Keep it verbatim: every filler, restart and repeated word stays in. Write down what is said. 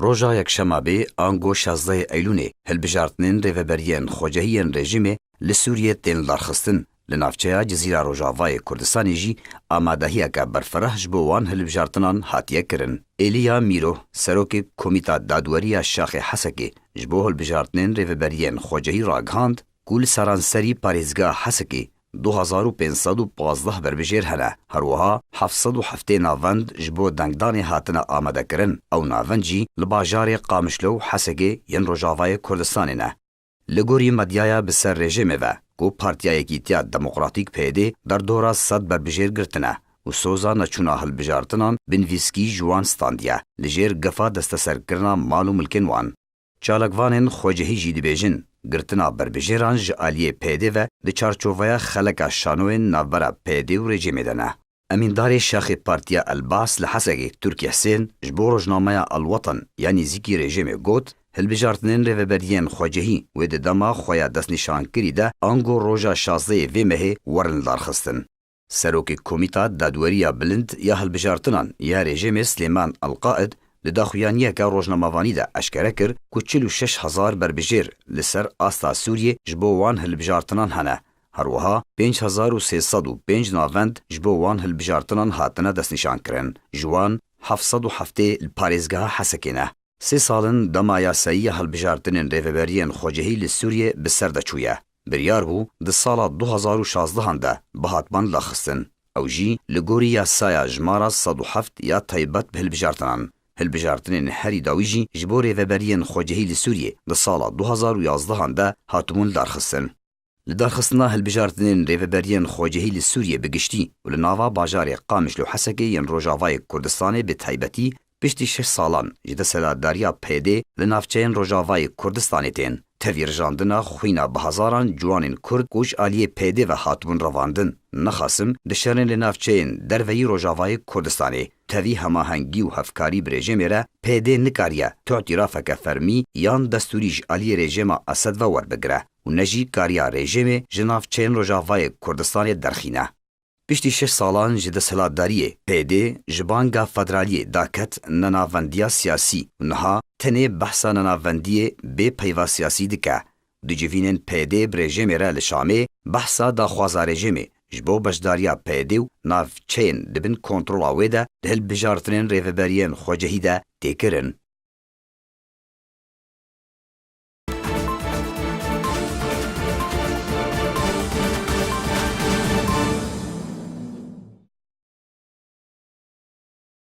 Roja Yekşema bê ango şazdehê Eylûnê hilbijartinên rêveberiyên xwecehî yên rejîmê li Sûriyê tên lidarxistin. Li navçeya Cizîra Rojavayê Kurdistanê jî amadehiyeke berfireh ji bo wan hilbijartinan hatiye kirin. Êliya Mîro, serokê Komîta Dadweriya Şaxê Hesekê, ji bo hilbijartinên rêveberiyên xwecehî ragihand ku li seranserî parêzgeha Hesekê du hezar û pênc sed û pazdeh berbijêr hene, her wiha heft sed û heftê navend ji bo dengdanê hatine amadekirin. Ew navend jî li bajarê Qamişlo û Hesekê yên Rojavayê Kurdistanê ne. Li gorî medyaya bi ser rejîmê ve ku Partiya Yekîtiya Demokratîk P Y D derdora sed berbijêr girtine û soza neçûna hilbijartinan binvîskî ji wan standiye, li jêr gefa desteserkirina mal û milkên wan. Çalakvanên xwecihî jî dibêjin, girtina berbijêran ji aliyê P Y D ve di çarçoveya xeleka şanoyên navbera P Y D û rejîmê de ne. Emîndarê şaxê Partiya El Baas li Hesekê Turkî Hisên ji bo rojnameya El Watan ya nêzîkî rejîmê got, hilbijartinên rêveberiyên xwecihî wê di dema xwe ya destnîşankirî de ango roja şazdehê vê mehê werin lidarxistin. Serokê Komîta Dadweriya Bilind ya Hilbijartinan ya rejîmê Silêman Elqaid li daxuyaniyeke rojnamevanî de eşkere kir ku çil û şeş hezar berbijêr li ser asta Sûriyê ji bo wan hilbijartinan hene. Her wiha pênc hezar û sê sed û pênc navend ji bo wan hilbijartinan hatine destnîşankirin. Ji wan heft sed û heftê li parêzgeha Hesekê ne. Sê sal in dema yasayî ya hilbijartinên rêveberiyên xwecihî li Sûriyê bi ser de çûye. Biryar bû di sala du hezar û şazdehan de bihatban lidarxistin. Ew jî li gorî yasaya jimara sed û heft ya taybet bi hilbijartinan. Hilbijartinên herî dawî jî ji bo rêveberiyên xwecihî li Sûriyê di sala du hezar û yazdehan de hatibûn lidarxistin. Lidarxistina hilbijartinên rêveberiyên xwecihî li Sûriyê bi giştî û li nava bajarê Qamişlo Hesekê yên Rojavayê Kurdistanê bi taybetî piştî şeş salan ji desthilatdariya P Y D li navçeyên Rojavayê Kurdistanê tên. Tevî rijandina xwîna bi hezaran ciwanên Kurd ku ji aliyê P Y D ve hatibûn revandin, nexasim di şerên li navçeyên derveyî Rojavayê Kurdistanê, tevî hemahengî û hevkarî bi rejîmê re P Y D nikariye tu îtîrafeke fermî yan destûrî ji aliyê rejîma Esed ve werbigire û ne jî kariya rejîmê ji navçeyên Rojavayê Kurdistanê derxîne. Piştî şeş salan ji desthilatdariyê, P Y D ji banga federaliyê daket nenavendiya siyasî û niha tenê behsa nenavendiyê bê peyva siyasî dike. Di civînên P Y D bi rejîmê re li Şamê behsa daxwaza rejîmê ji bo beşdariya P Y D û navçeyên di bin kontrola wê de di hilbijartinên rêveberiyên xwecihî de tê kirin.